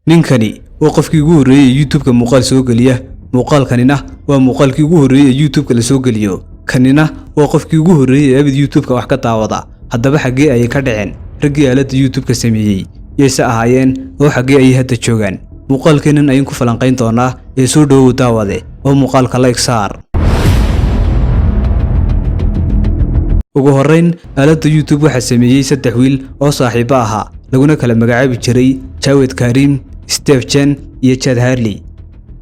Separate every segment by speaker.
Speaker 1: Ninkani waa qofkii ugu horreeyey ee YouTube-ka muuqaal soo geliya. Muuqaalkanina waa muuqaalkii ugu horreeyey ee YouTube-ka la soo geliyo. Kanina waa qofkii ugu horreeyey ee abid YouTube-ka wax ka daawada. Haddaba, xaggee ayay ka dhaceen raggii aaladda YouTube-ka sameeyey? Yayse ahaayeen oo xaggee ayay hadda joogaan? Muuqaalkeennan ayaan ku falanqayn doonaa ee soo dhowow, daawade, oo muuqaalka like saar. Ugu horrayn, aaladda YouTube waxaa sameeyey saddex wiil oo saaxiibo ahaa, laguna kala magacaabi jiray Jawed Karim, Steve Chen iyo Chad Hurley.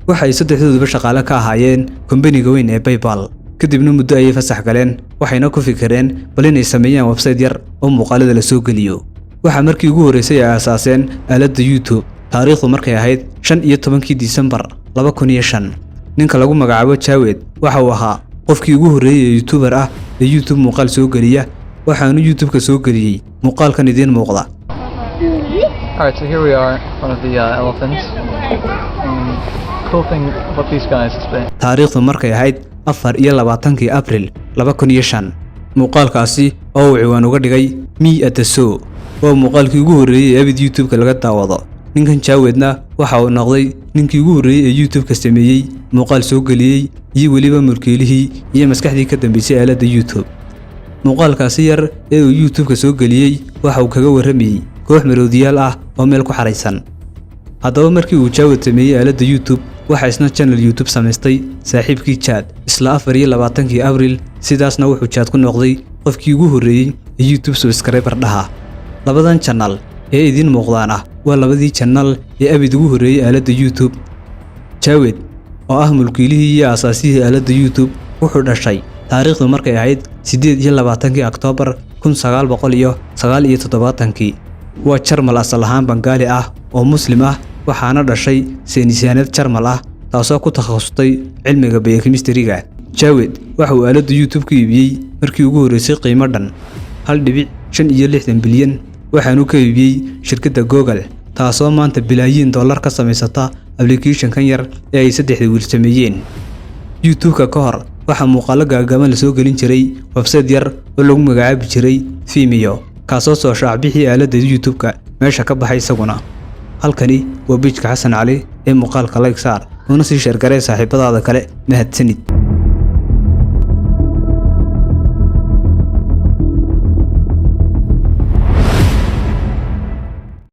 Speaker 1: Waxa ay saddexdooduba shaqaale ka ahaayeen kombaniga weyn ee PayPal. Kadibna muddo ayay fasax galeen, waxayna ku fikireen bal inay sameeyaan website yar oo muuqaalada la soo geliyo. Waxaa markii ugu horreysay ay aasaaseen aaladda YouTube taariikhdu markay ahayd 15-kii Disembar 2005. Ninka lagu magacaabo Jawed waxa uu ahaa qofkii ugu horreeyey ee YouTuber ah ee YouTube muuqaal soo geliya, waxaanu YouTube-ka soo geliyey muuqaalkan idiin muuqda.
Speaker 2: Alright, so here we are in front of the elephants. Cool thing about these guys is that
Speaker 1: Taariikhdu markay ahayd 24-kii Abril 2005. Muuqaalkaasi oo uu ciwaan uga dhigay "Me at the Zoo" waa muuqaalkii ugu horreeyey ee abid YouTube-ka laga daawado. Ninkan Jawedna waxa uu noqday ninkii ugu horreeyey ee YouTube-ka sameeyey, muuqaal soo geliyey, iyo weliba mulkiilihii iyo maskaxdii ka dambeysay aaladda YouTube. Muuqaalkaasi yar ee uu YouTube-ka soo geliyey waxa uu kaga warramayey koox maroodiyaal ah oo meel ku xaraysan. Haddaba, markii uu Jawed sameeyey aaladda YouTube, waxaa isna channel YouTube samaystay saaxiibkii Chad isla 24-kii Abril. Sidaasna wuxuu Chad ku noqday qofkii ugu horreeyey ee YouTube subscriber dhaha. Labadan channel ee idiin muuqdaan ah waa labadii channel ee abid ugu horreeyey aaladda YouTube. Jawed oo ah mulkiilihii iyo aasaasihii aaladda YouTube wuxuu dhashay taariikhdu markay ahayd 28-kii Oktoobar 1979-kii. Waa Jarmal asal ahaan Bangaali ah oo Muslim ah, waxaana dhashay saynisyahanad Jarmal ah, taasoo ku takhasustay cilmiga biochemistry-ga. Jawed waxa uu aaladda YouTube ku iibiyey markii ugu horreysay qiimo dhan 1.65 bilyan, waxaanu ka iibiyey shirkadda Google, taasoo maanta bilaayiin dollar ka samaysata application-kan yar ee ay saddexda wiil sameeyeen. YouTube-ka ka hor, waxaa muuqaallo gaagaaban la soo gelin jiray website yar oo lagu magacaabi jiray Vimeo, kaasoo soo shaacbixii aaladda YouTube-ka meesha ka baxay isaguna. Halkani waa page-ka Xasan Cali ee muuqaalka like saar, una sii share garee saaxiibadaada kale. Mahadsanid.